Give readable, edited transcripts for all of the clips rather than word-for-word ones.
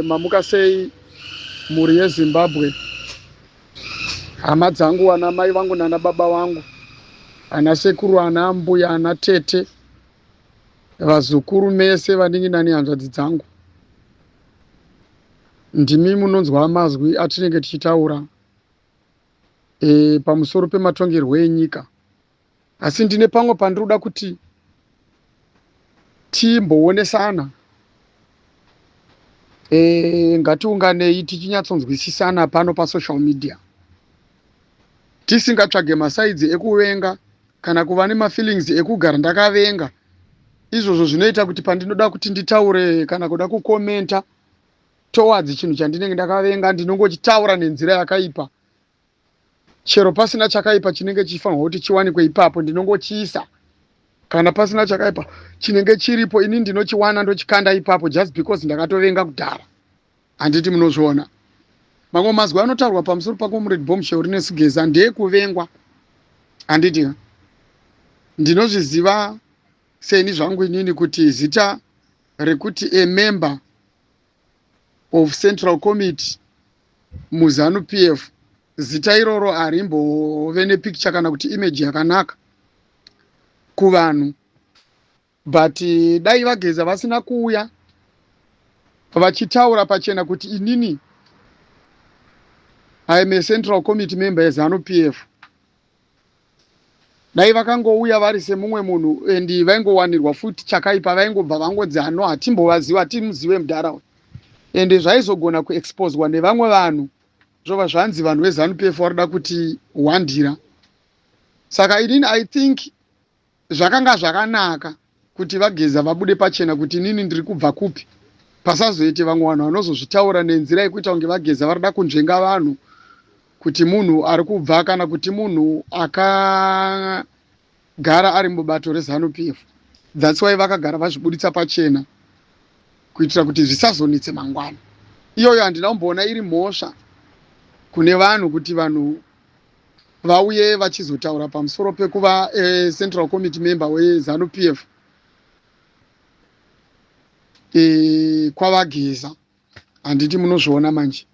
Mamuka sei mhuri yeZimbabwe, hama dzangu, ana mai vangu nana baba vangu, ana sekuru, ana mbuya, ana tete, vazukuru mese, vanin'ina nehanzvadzi dzangu. Ndimi munonzwa mazwi atinenge tichitaura pamusoro pematongerwo enyika. Asi ndine pamwe pandinoda kuti timboonesana. Ngatiunganei tichinyatsonzwisisana pano pasocial media, tisingatsvage masides ekuvenga kana kuva nemafeelings ekugara ndakavenga. Izvozvo zvinoita kuti pandinoda kuti nditaure kana kuda kucommenta towards chinhu chandinenge ndakavenga, ndinongochitaura nenzira yakaipa. Chero pasina chakaipa chinenge chichifanirwa kuti chiwanikwe ipapo, ndinongochiisa. Kana pasina chakaipa chinenge chiripo, ini ndinochiwana ndochikanda ipapo just because ndakatovenga kudhara. Handiti munozviona? Mamwe mazwi anotaurwa pamusoro paComrade Bombshell Rinesu Geza ndeyekuvengwa. Handiti ndinozviziva seni zvangu inini kuti zita rekuti a member of Central Committee muZANU PF, zita iroro harimbove nepicture kana kuti image yakanaka kuvanhu. But dai vaGeza vasina kuuya vachitaura pachena kuti inini I am a Central Committee member yeZANU PF, dai vakangouya vari semumwe munhu and vaingowanirwa futi chakaipa, vaingobva vangonzi hano hatimbovaziva, hatimuzive mudhara uyu, ende zvaizogona kuexposwa nevamwe vanhu, zvobva zvanzi vanhu veZANU PF varikuda kuti wandira. Saka inini I think zvakanga zvakanaka kuti vaGeza vabude pachena kuti inini ndiri kubva kupi, pasazoite vamwe vanhu vanozozvitaura nenzira yekuita kunge vaGeza varikuda kunzvenga vanhu kuti munhu ari kubva kana kuti munhu akagara ari mubato reZANU PF. That's why vakagara vazvibuditsa pachena kuitira kuti zvisazonetse mangwana. Iyoyo handina kumboona iri mhosva kune vanhu kuti vanhu vauye vachizotaura pamusoro pekuva Central Committee member weZANU PF kwavaGeza. Handiti munozviona manje?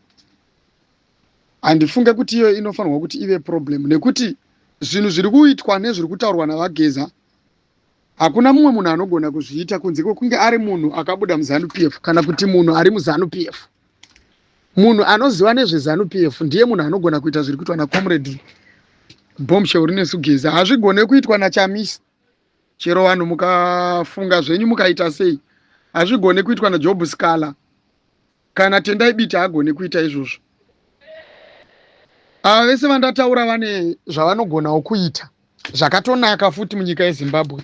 Handifunge kuti iyo inofanirwa kuti ive problem, nekuti zvinhu zviri kuitwa nezviri kutaurwa navaGeza hakuna mumwe munhu anogona kuzviita kunze kwekunge ari munhu akabuda muZANU PF kana kuti munhu ari muZANU PF. Munhu anoziva nezveZANU PF ndiye munhu anogona kuita zviri kuitwa naComrade Bombshell Rinesu Geza. Hazvigone kuitwa naChamisa, chero vanhu mukafunga zvenyu mukaita sei. Hazvigone kuitwa naJob Sikhala kana Tendai Biti, haagone kuita izvozvo. Ava vese vandataura vane zvavanogonawo kuita zvakatonaka futi munyika yeZimbabwe,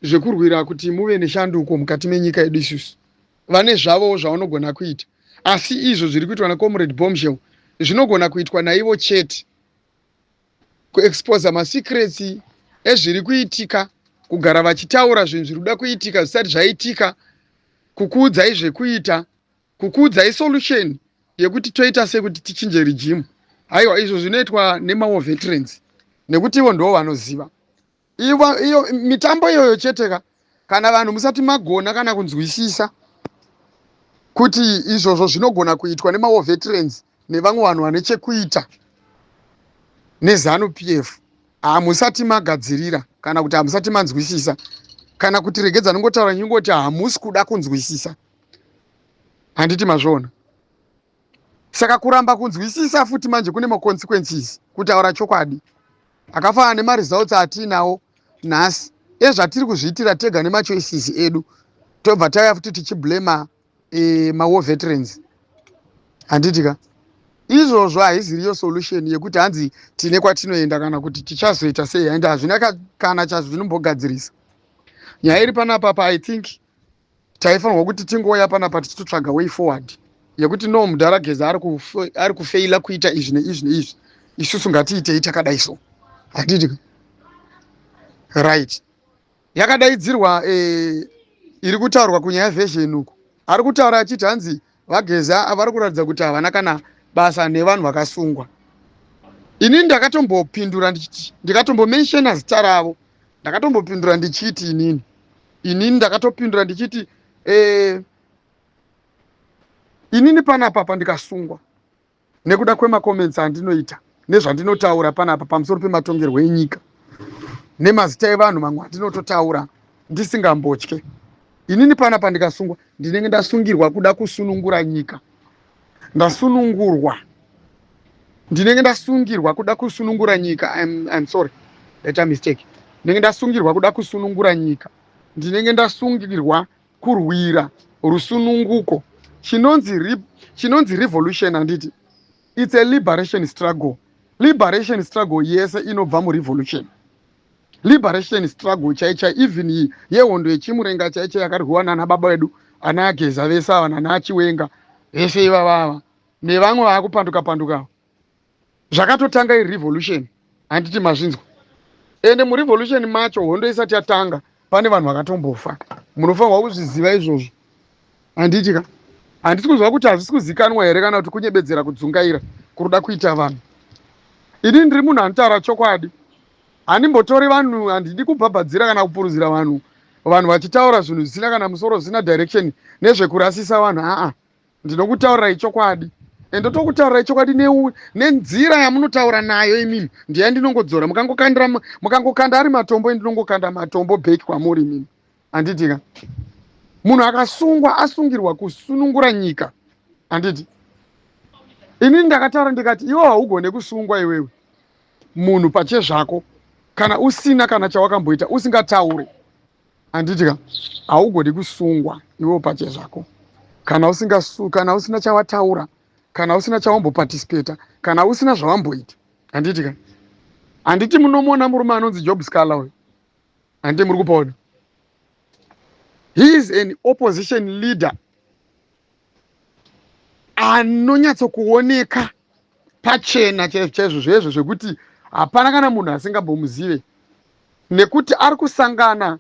zvekurwira kuti muve neshanduko mukati menyika yedu isusu. Vane zvavowo zvavanogona kuita, asi izvo zviri kuitwa naComrade Bombshell zvinogona kuitwa naivo chete: kuexposa masecrets ezviri kuitika, kugara vachitaura zvinhu zviri kuda kuitika zvisati zvaitika, kukuudzai zvekuita, kukuudzai solution yekuti toita sei kuti tichinje regime. Haiwa, izvo zvinoitwa nemawar veterans, nekuti ivo ndo vanoziva iyo mitambo iyoyo chete ka. Kana vanhu musati magona kana kunzwisisa kuti izvozvo zvinogona kuitwa nemawar veterans nevamwe vanhu vane chekuita neZANU PF, hamusati magadzirira kana kuti hamusati manzwisisa, kana kuti regedza nongotaura nyingoti hamusi kuda kunzwisisa. Handiti mazviona? Saka kuramba kunzwisisa futi manje kune maconsequences, kutaura chokwadi, akafanana nemaresults atiinawo nhasi ezvatiri kuzviitira tega nemachoices edu, tobva tauya futi tichiblama mawar veterans. Handiti ka? Izvozvo haiziriyo solution yekuti hanzi tine kwatinoenda kana kuti tichazoita sei. Ende hazvina kana chazvinombogadzirisa nyaya iri panapa pa I think taifanirwa kuti tingouya panapa tichitotsvaga way forward yekuti no, mudhara Geza ari kufeila kuita izvi neizvi neizvi, isusu ngatiitei takadai. So handiti right? Yakadaidzirwa iri kutaurwa kunyaya version uku, ari kutaura achiti hanzi vaGeza vari kuratidza kuti havana kana basa nevanhu vakasungwa. Inini ndakatombopindura ndichiti, ndikatombomentiona zita ravo, ndakatombopindura ndichiti inini ndakatopindura ndichiti Inini panapa pandikasungwa nekuda kwemacomments andinoita nezvandinotaura panapa pamusoro pematongerwo enyika nemazita evanhu mamwe andinototaura ndisingambotye, inini panapa ndikasungwa ndinenge ndasungirwa kuda kusunungura nyika. Ndasunungurwa, ndinenge ndasungirwa kuda kusunungura nyika. I'm sorry, ndaita mistake. Ndinenge ndasungirwa kuda kusunungura nyika, ndinenge ndasungirwa kurwira rusununguko. Chinonzi revolution, handiti it's a liberation struggle? Liberation struggle yese inobva murevolution. Liberation struggle chai chai, even yehondo yechimurenga chai chai yakarwiwa nana baba vedu, ana Ageza vese ava, nana Achiwenga vese ivavava nevamwe vaakupanduka panduka, zvakatotanga irevolution, handiti mazvinzwa? Ende murevolution macho, hondo isati yatanga, pane vanhu vakatombofa. Munofanirwa kuzviziva izvozvo, handiti ka? Handisi kuziva kuti hazvisi kuzikanwa here kana kuti kunyebedzera kudzungaira kuruda kuita vanhu. Ini ndiri munhu anotaura chokwadi. Handimbotori vanhu, handidi kubhabhadzira kana kupuruzira vanhu, vanhu vachitaura zvinhu zvisina kana musoro, zvisina direction, nezvekurasisa vanhu. Aa, ndinokutaurirai chokwadi, ende tokutaurirai chokwadi nenzira yamunotaura nayo imimi ndiya ndinongodzora. Mukangokanda ari matombo, ndinongokanda matombo back kwamuri imimi, handiti ka? Munhu akasungwa asungirwa kusunungura nyika, handiti? Inini ndakataura ndikati, iwe haugone kusungwa iwewe munhu pachezvako kana usina kana chawakamboita, usingataure, handiti ka? Haugoni kusungwa iwewo pachezvako kana usina chawataura, kana usina chawamboparticipata, kana usina zvawamboita, handiti ka? Handiti munomuona murume anonzi Job Sikhala uyu? Handiti muri kupaona? He is an opposition leader anonyatsokuoneka pachena chaizvo chaizvo zvezvo zvekuti hapana kana munhu asingambomuzive, nekuti ari kusangana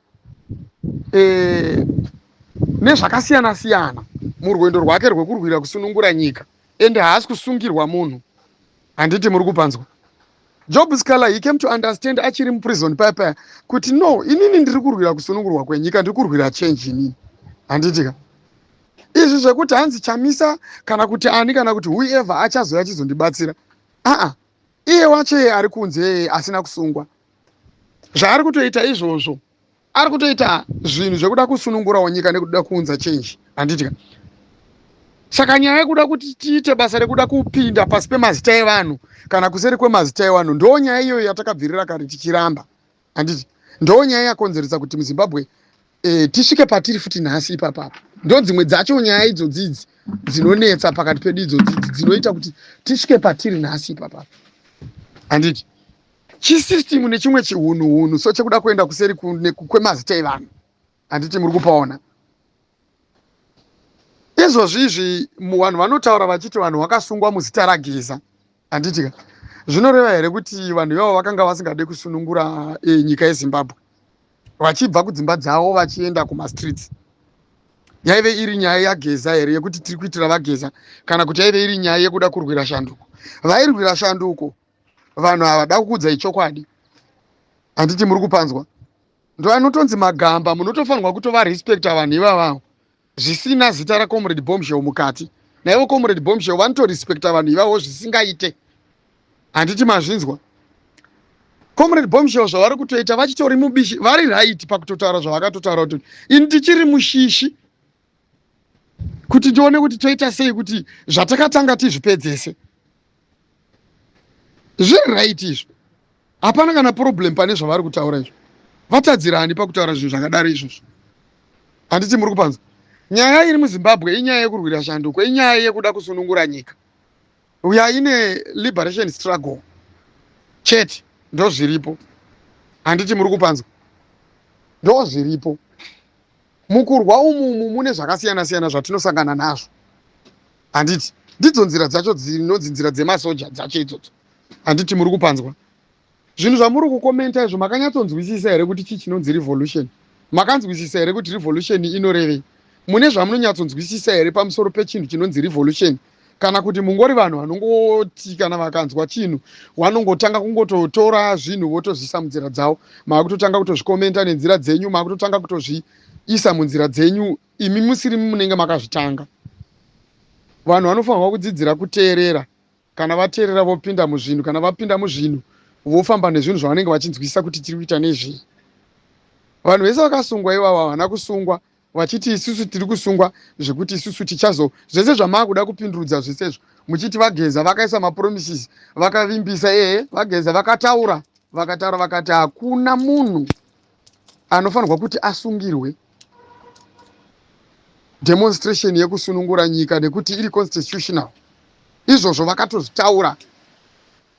nezvakasiyana siyana murwendo rwake rwekurwira kusunungura nyika, ende haasi kusungirwa munhu, handiti muri kupanzwa? Job Sikhala, he came to understand achiri muprison paya paya kuti no, inini ndiri kurwira kusunungurwa kwenyika, ndiri kurwira change inini, handiti ka? Izvi zvekuti hanzi Chamisa kana kuti ani kana kuti whoever achazouya achizondibatsira, aa, iye wacho iye ari kunze asina kusungwa, zvaari kutoita izvozvo, ari kutoita zvinhu zvekuda kusunungurawo nyika nekuda kuunza change, handiti ka? Saka nyaya yekuda kuti tiite basa rekuda kupinda pasi pemazita evanhu kana kuseri kwemazita evanhu, ndo nyaya iyoyo yatakabvirira kare tichiramba, handiti? Ndo nyaya yakonzeresa kuti muZimbabwe tisvike patiri futi nhasi ipapapo. Ndo dzimwe dzacho nyaya idzodzidzi dzinonetsa pakati pedu, idzodzidzi dzinoita kuti tisvike patiri nhasi ipapapo, handiti? Chisystem nechimwe chihunhu hunhu so chekuda kuenda kuseri kwemazita evanhu, handiti muri kupaona izvozvi izvi? Vanhu vanotaura vachiti vanhu vakasungwa muzita raGeza, handiti ka? Zvinoreva here kuti vanhu ivavo vakanga vasingade kusunungura nyika yeZimbabwe, vachibva kudzimba dzavo vachienda kumastreets? Yaive iri nyaya yaGeza here, yekuti tiri kuitira vaGeza, kana kuti yaive iri nyaya yekuda kurwira shanduko? Vairwira shanduko vanhu ava, da kukuudzai chokwadi, handiti muri kupanzwa? Ndo anotonzi magamba. Munotofanirwa kutovarespecta vanhu ivavavo zvisina zita raComrade Bombshell mukati. Naivo Comrade Bombshell vanotorespecta vanhu ivavo zvisingaite, handiti mazvinzwa? Comrade Bombshell zvavari kutoita vachitori mubishi, vari right pakutotaura zvavakatotaura kuti ini tichiri mushishi kuti tione kuti toita sei kuti zvatakatanga tizvipedzese. Zviri right izvo, hapana kana problem pane zvavari kutaura izvo. Vatadzirani pakutaura zvinhu zvakadaro izvozvo, handiti muri kupanza? Nyaya iri muZimbabwe inyaya yekurwira shanduko, inyaya yekuda kusunungura nyika. We are in a liberation struggle chete, ndo zviripo, handiti muri kupanzwa? Ndo zviripo. Mukurwa umumu mune zvakasiyana siyana zvatinosangana nazvo, handiti? Ndidzo nzira dzacho dzinonzi nzira dzemasoja dzacho idzodzo, handiti muri kupanzwa? Zvinhu zvamuri kukomenta izvo, makanyatsonzwisisa here kuti chii chinonzi revolution? Makanzwisisa here kuti revolution inorevei? Mune zvamunonyatsonzwisisa here pamusoro pechinhu chinonzi revolution, kana kuti mungori vanhu vanongoti kana vakanzwa chinhu vanongotanga kungototora zvinhu votozviisa munzira dzavo, maakutotanga kutozvikomenta nenzira dzenyu, maakutotanga kutozviisa munzira dzenyu imi musiri munenge makazvitanga? Vanhu vanofanirwa kudzidzira kuteerera. Kana vateerera vopinda muzvinhu, kana vapinda muzvinhu vofamba nezvinhu zvavanenge vachinzwisisa kuti tiri kuita nezvii. Vanhu vese vakasungwa ivavo havana kusungwa vachiti isusu tiri kusungwa zvekuti isusu tichazo zvese zvamaakuda kupindurudza zvese izvo muchiti vaGeza vakaisa mapromises, vakavimbisa. Ehe, vaGeza vakataura, vakataura vakati hakuna munhu anofanirwa kuti asungirwe demonstration yekusunungura nyika nekuti iri constitutional. Izvozvo vakatozvitaura,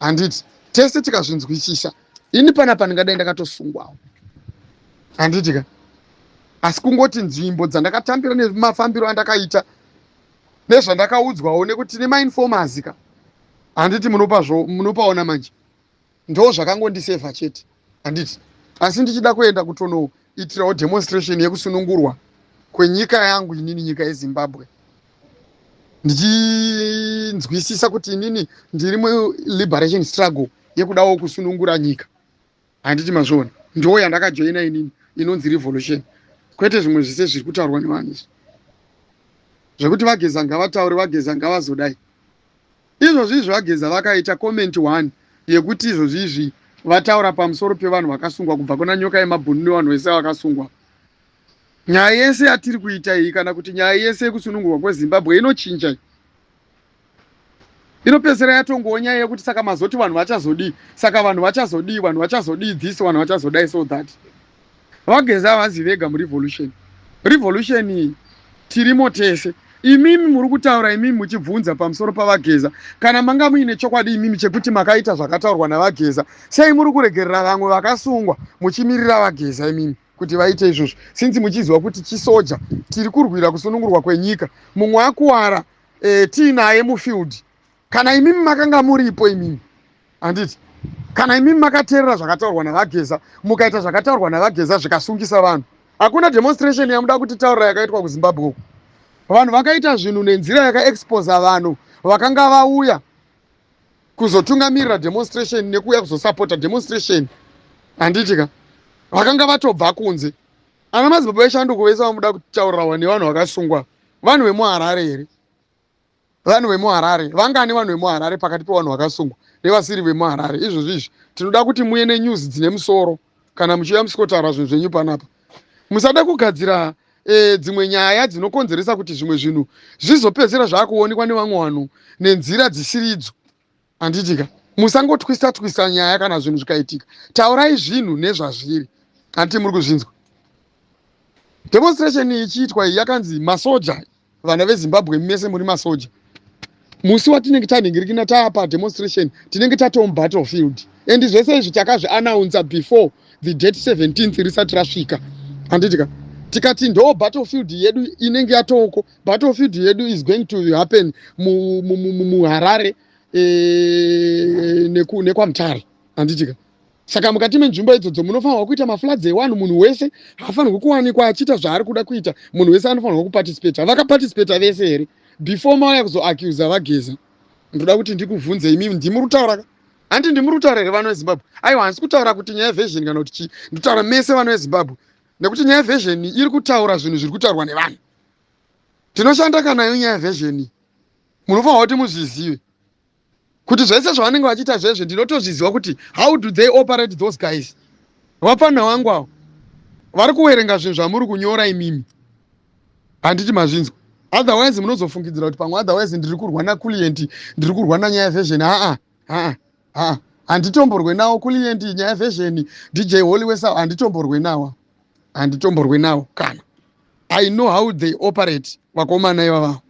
handiti? Tese tikazvinzwisisa. Ini panapa ndingadai ndakatosungwawo, handiti ka? Asi kungoti nzvimbo dzandakatambira nemafambiro andakaita nezvandakaudzwawo nekuti nemainformers ka, handiti? Munopaona manje, ndo zvakangondisevha chete, handiti? Asi ndichida kuenda kutonoitirawo demonstration yekusunungurwa kwenyika yangu inini, nyika yeZimbabwe, ndichinzwisisa kuti inini ndiri muliberation struggle yekudawo kusunungura nyika, handiti mazviona? Ndo yandakajoina inini, inonzi revolution, kwete zvimwe zvise zviri kutaurwa nevanhu izvi zvekuti vaGeza ngavataure, vaGeza ngavazodai. Izvozvi izvi vaGeza vakaita comment one yekuti izvozvi izvi vataura pamusoro pevanhu vakasungwa kubva kuna Nyoka yemabhunu nevanhu vese vakasungwa. Nyaya yese yatiri kuita iyi, kana kuti nyaya yese yekusunungurwa kweZimbabwe, inochinja, inopedzisira yatongowo nyaya yekuti saka mazoti vanhu vachazodii, saka vanhu vachazodii, vanhu vachazodii this, vanhu vachazodai, so that vaGeza havazi vega murevolution. Revolution iyi tirimo tese. Imimi muri kutaura, imimi muchibvunza pamusoro pavaGeza, kana manga muine chokwadi imimi chekuti makaita zvakataurwa navaGeza, sei muri kuregerera vamwe vakasungwa muchimirira vaGeza imimi kuti vaite izvozvo, since muchiziva kuti chisoja tiri kurwira kusunungurwa kwenyika, mumwe akuwara, tiinaye mufield? Kana imimi makanga muripo imimi, handiti? Kana imimi makateerera zvakataurwa navaGeza, mukaita zvakataurwa navaGeza zvikasungisa vanhu, hakuna demonstration yamuda kutitaurira yakaitwa kuZimbabwe uku. Vanhu vakaita zvinhu nenzira yakaexposa vanhu vakanga vauya kuzotungamirira demonstration nekuuya kuzosapota demonstration, handiti ka? Vakanga vatobva kunze. Ana madzibaba eshanduko vese vamuda kutaurirawa nevanhu vakasungwa, vanhu vemuHarare here? Vanhu vemuHarare vangani? Vanhu vemuHarare pakati pevanhu vakasungwa nevasiri vemuHarare? Izvozvi izvi tinoda kuti muye nenews dzine musoro kana muchiuya musikotaura zvinhu zvenyu panapa. Musada kugadzira dzimwe nyaya dzinokonzeresa kuti zvimwe zvinhu zvizopedzisira zvaakuonekwa nevamwe vanhu nenzira dzisiridzo, handiti ka? Musangotwista twista nyaya. Kana zvinhu zvikaitika, taurai zvinhu nezvazviri, handiti muri kuzvinzwa? Demonstration ichiitwa iyi yakanzi masoja, vana veZimbabwe mese muri masoja. Musi watinenge tanhingirikina taapa demonstration, tinenge tatoo mubattlefield, and zvese izvi takazviannounsa before the date 17th risati rasvika, handiti ka? Tikati ndo battlefield yedu inenge yatoko. Battlefield yedu is going to happen muHarare nekwaMutare, handiti ka? Saka mukati menzvimbo idzodzo munofanirwa kuita mafloods ewanhu. Munhu wese haafanirwi kuwanikwa achiita zvaari kuda kuita. Munhu wese anofanirwa kuparticipata. Vakaparticipata vese here before mauya kuzoaccusa vaGeza? Ndoda kuti ndikubvunze imimi, ndimuri kutaura ka, handi? Ndimuri kutaura here, vanhu veZimbabwe? Aiwa, handisi kutaura kuti nyaya version kana kuti chii. Ndikutaura mese vanhu veZimbabwe, nekuti nyaya version iri kutaura zvinhu zviri kutaurwa nevanhu. Tinoshanda kanayo nyaya version. Munofanirwa kuti muzvizive kuti zvese zvavanenge vachiita zvezve ndinotozviziva kuti how do they operate, those guys. Vapfana vangu avo vari kuverenga zvinhu zvamuri kunyora imimi, handiti mazvinzwa? Otherwise munozofungidzira kuti pamwe otherwise ndiri kurwa naClient, ndiri kurwa nanyaya version. Aa, aa, aa, handitomborwe nawo Client, nyaya version, DJ Holy wesa, handitomborwe nawo, handitomborwe nawo kana. I know how they operate, vakomana ivavavo,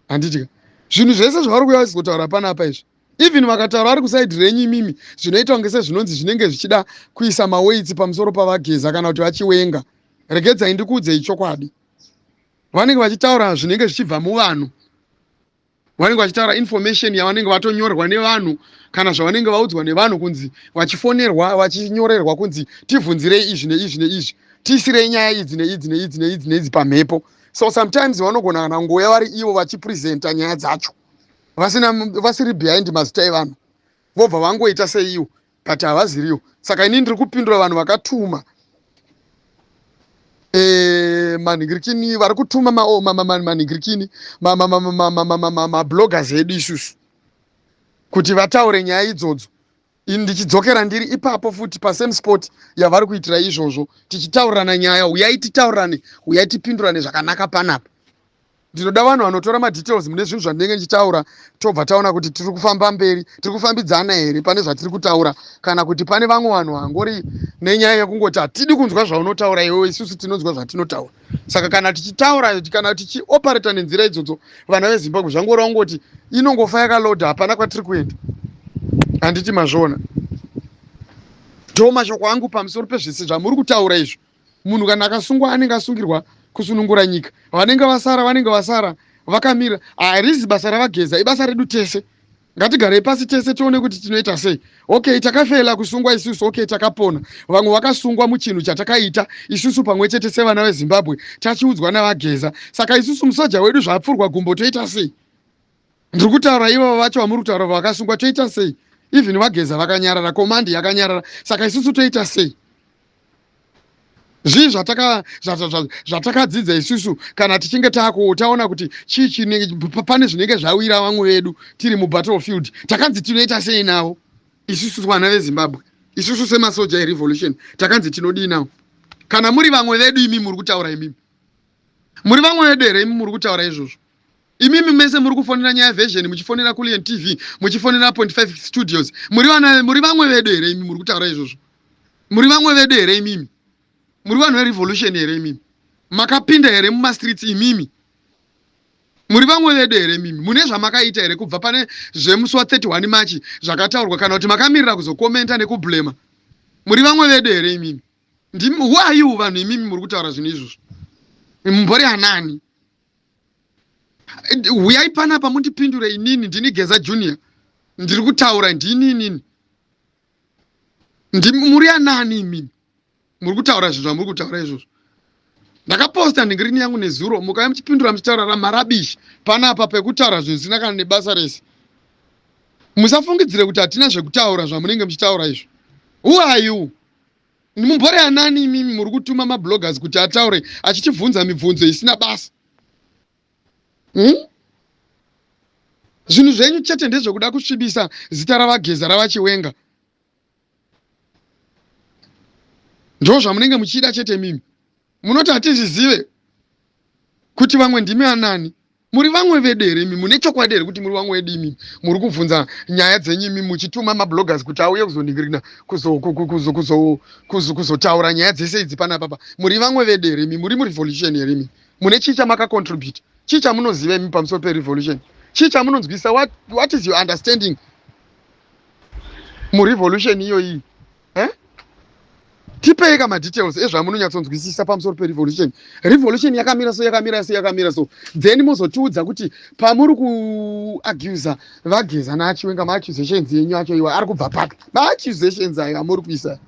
handiti? Zvinhu zvese zvavari kuuya vachizotaura panapa izvi, even vakataura vari kuside renyu imimi, zvinoita kunge sezvinonzi zvinenge zvichida kuisa maweitsi pamusoro pavaGeza kana kuti vaChiwenga. Regedzai ndikuudzei chokwadi, vanenge vachitaura zvinenge zvichibva muvanhu. Vanenge vachitaura information yavanenge vatonyorerwa nevanhu kana zvavanenge vaudzwa nevanhu, kunzi vachifonerwa, vachinyorerwa kunzi tivhunzirei izvi neizvi neizvi, tiisirei nyaya idzi neidzi neidzi neidzi neidzi pamhepo. So sometimes vanogona kana ngouya vari ivo vachipresenta nyaya dzacho vasina, vasiri behind mazita evanhu, vobva vangoita seiwo, but havaziriwo. Saka inini ndiri kupindura vanhu vakatuma. Eh, manhingirikini vari kutuma manhingirikini mabloggers edu isusu kuti vataure nyaya idzodzo. Ini ndichidzokera ndiri ipapo futi pasame spot yavari kuitira izvozvo, tichitaurirana nyaya. Huyai titaurirane, huyai tipindurane zvakanaka panapa. Ndinoda vanhu vanotora madetails mune zvinhu zvandinenge ndichitaura, tobva taona kuti tiri kufamba mberi, tiri kufambidzana here pane zvatiri kutaura, kana kuti pane vamwe vanhu vangori nenyaya yekungoti hatidi kunzwa zvaunotaura iwewe, isusu tinonzwa zvatinotaura. Saka kana tichitaura, kana tichioperata nenzira idzodzo, vana veZimbabwe, zvangora kungoti inongofa yakaloda, hapana kwatiri kuenda. Handiti mazviona? Ndo mashoko angu pamusoro pezvese zvamuri kutaura izvo. Munhu kana akasungwa anenge asungirwa kusunungura nyika. Vanenge vasara vanenge vasara vakamira. Harizi basa raVaGeza, ibasa redu tese. Ngatigarei pasi tese tione kuti tinoita sei. Okay, takafela kusungwa isusu. Okay, takapona. Vamwe vakasungwa muchinhu chatakaita isusu pamwe chete sevana veZimbabwe, tachiudzwa naVaGeza. Saka isusu musoja wedu zvaapfurwa gumbo, toita sei? Ndiri kutaura ivavo vacho vamuri kutaura vakasungwa, toita sei? Even VaGeza vakanyarara, komandi yakanyarara, saka isusu toita sei? Zvii zvatakadzidza isusu kana tichinge taona kuti chii chinenge pane zvinenge zvawira vamwe vedu tiri mubattlefield? Takanzi tinoita sei navo isusu vana veZimbabwe? Isusu semasoja erevolution takanzi tinodii navo? Kana muri vamwe vedu imi muri kutaura, imimi muri vamwe vedu here imi muri kutaura izvozvo? Imimi mese muri kufonera Nyaya Version, muchifonera Kulian TV, muchifonera Point 5 Studios, muri vana, muri vamwe vedu here imi muri kutaura izvozvo? Muri vamwe vedu here imimi? Muri vanhu verevolution here imimi? Makapinda here mumastreets imimi? Muri vamwe vedu here imimi? Mune zvamakaita here kubva pane zvemusi wa31 March zvakataurwa, kana kuti makamirira kuzokomenta nekublema? Muri vamwe vedu here imimi? Ndimi, who are you vanhu imimi muri kutaura zvinhu izvozvo? Mumbori anani? Huyai panapa mundipindure inini. Ndini Geza Junior ndiri kutaura, ndini inini. Muri anani imimi muri kutaura zvinhu zvamuri kutaura izvozvo? Ndakaposta nhingirini yangu nezuro, mukauya muchipindura muchitaura ramarabishi panapa pekutaura zvinhu zvisina kana nebasa rese. Musafungidzire kuti hatina zvekutaura zvamunenge muchitaura izvo. Who are you? Mumbori anani imimi muri kutuma mabloggers kuti ataure achichibvunza mibvunzo isina basa, Zvinhu zvenyu chete ndezvekuda kusvibisa zita raVaGeza, raVaChiwenga. Ndo zvamunenge muchida chete mimi. Munoti hatizvizive kuti vamwe ndimi anani. Muri vamwe vedu here imi? Mune chokwadi here kuti muri vamwe vedu imi muri kubvunza nyaya dzenyu, imi muchituma mabloggers kuti auye kuzoningirina, kuzotaura nyaya dzese idzi panapapa? Muri vamwe vedu here imi? Muri murevolution here imi? Mune chii chamakacontribute? Chii chamunoziva imi pamusoro perevolution? Chii chamunonzwisa? What is your understanding murevolution iyoyi, eh? Tipei kamadetails ezvamunonyatsonzwisisa pamusoro perevolution. Revolution yakamira so, yakamira so, yakamira so, then mozotiudza kuti pamuri kuaccusa VaGeza naChiwenga, maaccusations enyu acho iwa ari kubva papi? Maaccusations ayo amuri kuisa,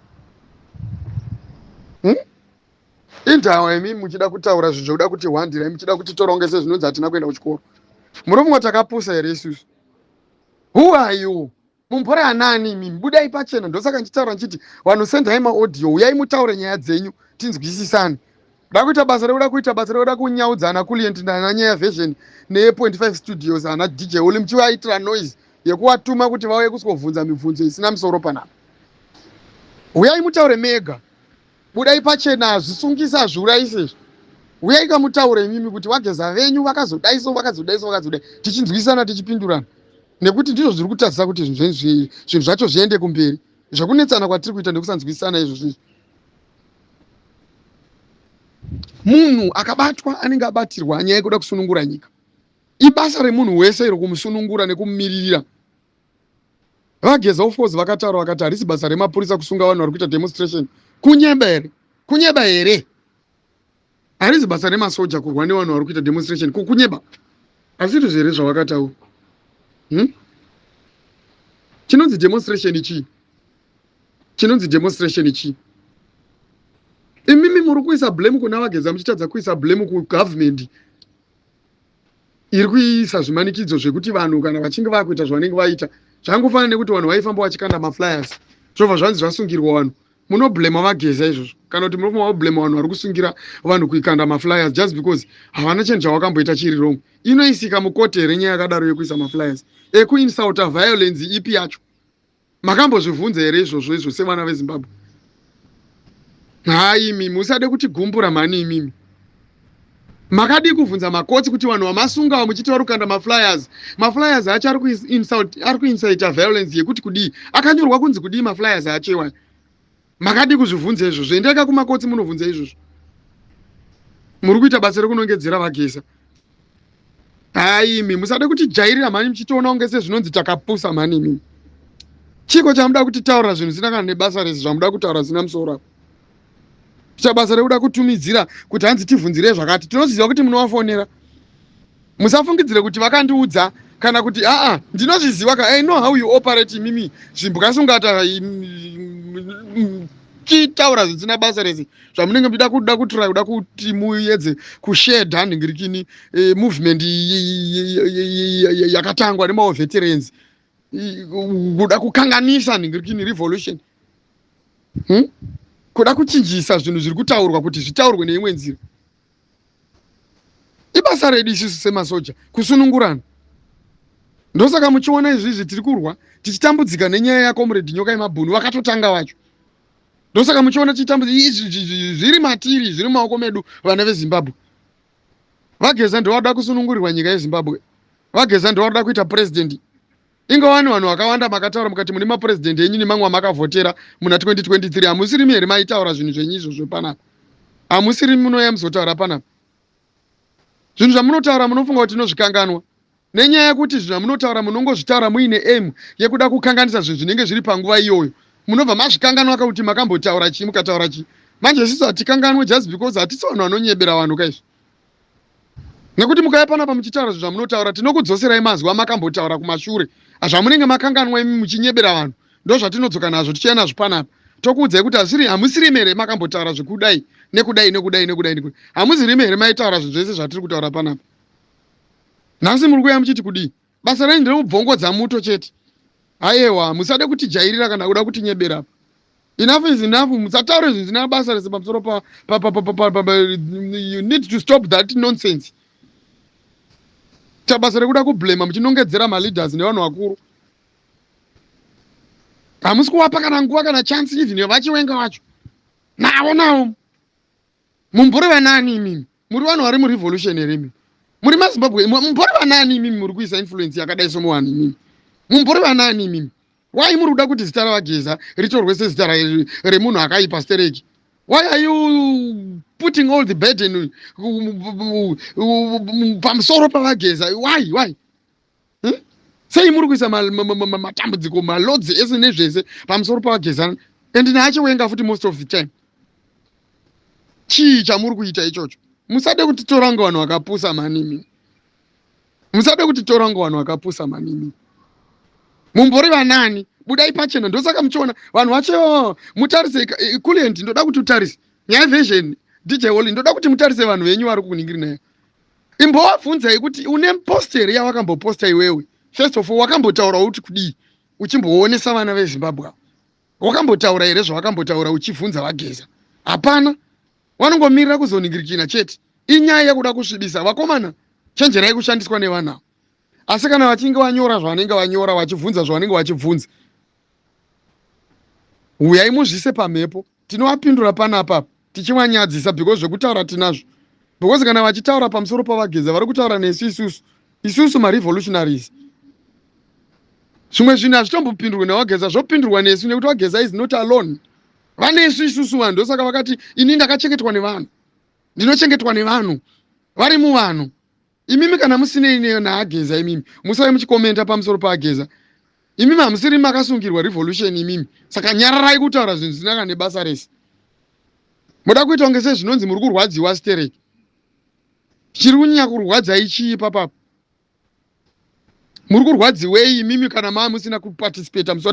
Indawa imi muchida kutaura zvinhu zvekuda kuti hwandirai, muchida kuti torongese zvinonzi hatina kuenda kuchikoro. Muri mumwe takapusa here isusu? Who are you? Mumbori anani imimi? Budai pachena. Ndosaka ndichitaura ndichiti vanhu sendai maaudio, uyai mutaure nyaya dzenyu tinzwisisane. Da kuita basa rekuda kuita basa rekuda kunyaudzana Kulient nana Nyaya Version ne-Point 5 Studios, ana DJ Oli, muchivaitira noise yekuvatuma kuti vauye kusvobvunza mibvunzo isina musoro panapa. Uyai mutaure mega, budai pachena. Hazvisungisa, hazviurayisi izvi. Uyai kamutaure imimi kuti VaGeza venyu vakazodai so, vakazodai so, vakazodai, tichinzwisana, tichipindurana, nekuti ndizvo zviri kutadzisa kuti zvinhu zvacho zviende kumberi, zvekunetsana kwatiri kuita nekusanzwisana izvo zvizvi. Munhu akabatwa anenge abatirwa nyaya yekuda kusunungura nyika. Ibasa remunhu wese iro kumusunungura nekumumiririra. VaGeza, of course, vakataura vakati harisi basa remapurisa kusunga vanhu vari kuita demonstration. Kunyeba here? Kunyeba here? Harisi basa remasoja kurwa nevanhu vari kuita demonstration, kukunyeba? Hazviri here zvavakataura, Chinonzi demonstration chii? Chinonzi demonstration chii? Imimi muri kuisa blame kuna VaGeza, muchitadza kuisa blame kugovernment iri kuisa zvimanikidzo zvekuti vanhu kana vachinge vakuita zvavanenge vaita. Zvangofanana nekuti vanhu vaifamba vachikanda maflyers, zvobva zvanzi zvasungirwa vanhu. Munoblema vaGeza izvozvo, kana kuti munofanira kublema vanhu vari kusungira vanhu kuikanda maflyers just because havana chinhu chavakamboita chiri wrong. Inoisika mukote here nyaya yakadaro yekuisa maflyers ekuinsulta? Violence ipi yacho? Makambozvibvunza here izvozvo izvo sevana veZimbabwe? Hai imimi, musade kutigumbura mhani. Imimi makadii kubvunza makotsi kuti vanhu vamasunga muchiti vari kukanda maflyers, maflyers acho ari kuincita violence yekuti kudii? Akanyorwa kunzi kudii maflyers acho iwayo? Makadii kuzvibvunza izvozvo? Endeka kumakotsi munobvunza izvozvo. Muri kuita basa rekunongedzera vaGeza. Haimi, musade kutijairira mhani, muchitoona kunge sezvinonzi takapusa mhani. Imimi, chiko chamuda kutitaurira zvinhu zvisina kana nebasa rese? Zvamuda kutaura zvisina musoro apo, kuita basa rekuda kutumidzira kuti hanzi tivhunzire zvakati. Tinoziva kuti munovafonera. Musafungidzire kuti vakandiudza kana kuti aa, ndinozviziva ka. I know how you operate imimi, zvimbwasungata, chitaura zvisina basa rese zvamunenge muchida kuda kutura, kuda kuti muedze kushedha nhingirikini movement yakatangwa nemawar veterans, kuda kukanganisa nhingirikini revolution, Kuda kuchinjisa zvinhu zviri kutaurwa kuti zvitaurwe neimwe nzira. Ibasa redu isusu semasoja kusunungurana. Ndosaka muchiona izvizvi tiri kurwa tichitambudzika nenyaya yaComrade Nyoka yemabhunu vakatotanga vacho. Ndosaka muchiona tichitambudzika. Zviri matiri, zviri mumaoko medu, vana veZimbabwe. VaGeza ndovada kusunungurirwa nyika yeZimbabwe. VaGeza ndovada kuita purezidendi. Ingawani vanhu vakawanda makataura mukati mune mapurezidendi enyu nemamwe amakavhotera muna 2023. Hamusirimi here maitaura zvinhu zvenyu izvozvo panapa? Hamusirimi munouya muzotaura panapa zvinhu zvamunotaura? Munofunga kuti tinozvikanganwa? Nenyaya yekuti zvinhu zvamunotaura munongozvitaura muine aim yekuda kukanganisa zvinhu zvinenge zviri panguva iyoyo, munobva mazvikanganwa kuti makambotaura chii, mukataura chii. Manje isusu hatikanganwe just because hatisi vanhu vanonyebera vanhu kaizvi, nekuti mukauya panapa muchitaura zvinhu zvamunotaura, tinokudzoserai mazwi amakambotaura kumashure zvamunenge makanganwa imi muchinyebera vanhu. Ndo zvatinodzoka nazvo, tichiuya nazvo panapa, tokuudzai kuti hazviri. Hamusirimi here makambotaura zvekudai nekudai nekudai nekudai nekudai? Hamuzirimi here maitaura zvinhu zvese zvatiri kutaura panapa? Nhasi muri kuuya muchiti kudii? Basa renyu nderekubvongodza muto chete. Aiwa, musade kutijairira kana kuda kutinyebera. Enough is enough. Musataure zvinhu zvisina basa rese pamusoro pa, pa, pa, pa, pa, pa, pa, you need to stop that nonsense. Chabasa rekuda kublema muchinongedzera maleaders nevanhu vakuru, hamusi kuvapa kana nguva kana chance, even vaChiwenga vacho navo navo. Mumbori vanani imimi? Muri vanhu vari murevolution here imimi? Muri maZimbabwe? Mumbori vanani imimi muri kuisa influence yakadai somuvanhu? Imimi mumbori vanani imimi? Why muri kuda kuti zita ravaGeza ritorwe sezita remunhu akaipa stereki? Why are you putting all the burden pamusoro pavaGeza? Why? Hmm? Sei muri kuisa matambudziko, maloads ese nezvese pamusoro pavaGeza and naaChiwenga futi most of the time? Chii chamuri kuita ichocho? Musade kutitora nga vanhu vakapusa manimi. Musade kutitora nga vanhu vakapusa manimi. Mumbori vanani? Budai pachena. Ndosaka muchiona vanhu vacho. Mutarise Kulient, ndoda kuti utarise nyaya version. DJ Holly, ndoda kuti mutarise vanhu venyu vari kuningiri nayo. Imbovabvunzai kuti une post here yawakamboposta iwewe? First of all, wakambotaura kuti kudii uchimboonesa vana veZimbabwe ava? Wakambotaura here zvawakambotaura uchibvunza vaGeza? Hapana. Vanongomirira kuzoningirikina chete. Inyaya yekuda kusvibisa. Vakomana, chenjerai kushandiswa nevanhu ava. Asi kana vachinge vanyora zvavanenge vanyora, vachibvunza zvavanenge vachibvunza, uyai muzvise pamhepo, tinovapindura panapa tichivanyadzisa, because zvekutaura tinazvo. Because kana vachitaura pamusoro pavaGeza, vari kutaura nesu isusu, isusu marevolutionaries. Zvimwe zvinhu hazvitombopindurwe navaGeza, zvopindurwa nesu, nekuti vaGeza is not alone, vanesu isusu vanhu. Ndosaka vakati, "Ini ndakachengetwa nevanhu, ndinochengetwa nevanhu vari muvanhu." Imimi kana musinei naaGeza, imimi musave muchikomenta pamusoro paAgeza. Imimi hamusiri makasungirwa revolution imimi, saka nyararai kutaura zvinhu zvisina kana nebasa rese. Muda kuita kunge sezvinonzi muri kurwadziwa stereki. Chiri kunyanya kurwadzai chii papapo? Muri kurwadziwei imimi kana maa musina kuparticipata musi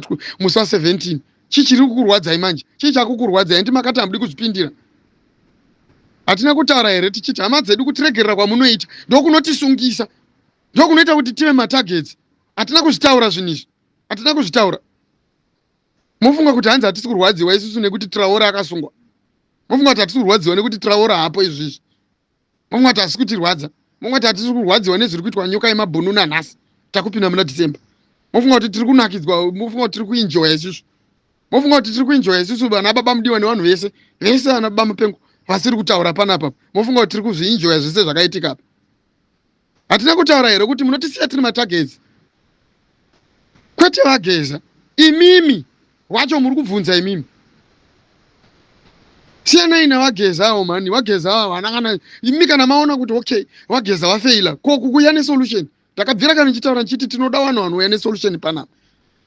wa17? Chii chiri kukurwadzai manje? Chii chakukurwadzai? Andi makati hamudi kuzvipindira? Hatina kutaura here tichiti, hama dzedu, kutiregerera kwamunoita ndokunotisungisa, ndokunoita kuti tive matargets? Hatina kuzvitaura zvinhu izvi? Hatina kuzvitaura? Mofunga kuti hanzi hatisi kurwadziwa isusu nekuti Traore akasungwa? Mofunga kuti hatisi kurwadziwa nekuti Traore hapo izvizvi? Mofunga kuti hatisi kutirwadza? Mofunga kuti hatisi kurwadziwa nezviri kuitwa nyoka yemabhunu nanhasi takupinda muna December? Mofunga kuti tiri kunakidzwa? Mofunga kuti tiri kuenjoya isusu? Mofunga kuti tiri kuenjoya isusu vana baba mudiwa nevanhu vese vese vana baba mupengo vasiri kutaura panapa? Mofunga kuti tiri kuzvienjoya zvese zvakaitika apa? Hatina kutaura here kuti munotisiya tiri matargets? Kwete vaGeza, imimi wacho muri kubvunza imimi. Siyanai navaGeza avo mhani, vaGeza avo havana kana imi kana maona kuti okay vaGeza vafeila, ko kukuya nesolution. Takabvira kana ndichitaura ndichiti tinoda vanhu vanouya nesolution panapa,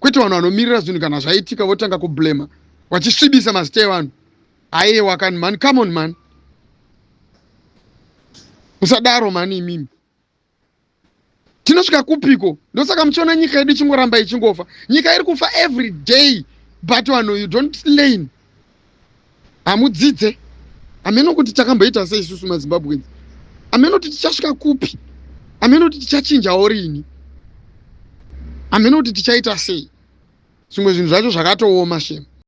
kwete vanhu vanomirira zvinhu kana zvaitika votanga kublema vachisvibisa mazita evanhu. Aiwa kani mhani, come on man, musadaro mhani imimi. Tinosvika kupiko? Ndosaka muchiona nyika yedu ichingoramba ichingofa. Nyika iri kufa every day, but vanhu you don't learn, hamudzidze. Hameno kuti takamboita sei isusu maZimbabweans, hameno kuti tichasvika kupi, hameno kuti tichachinjawo rini, hameno kuti tichaita sei. Zvimwe zvinhu zvacho zvakatooma shema.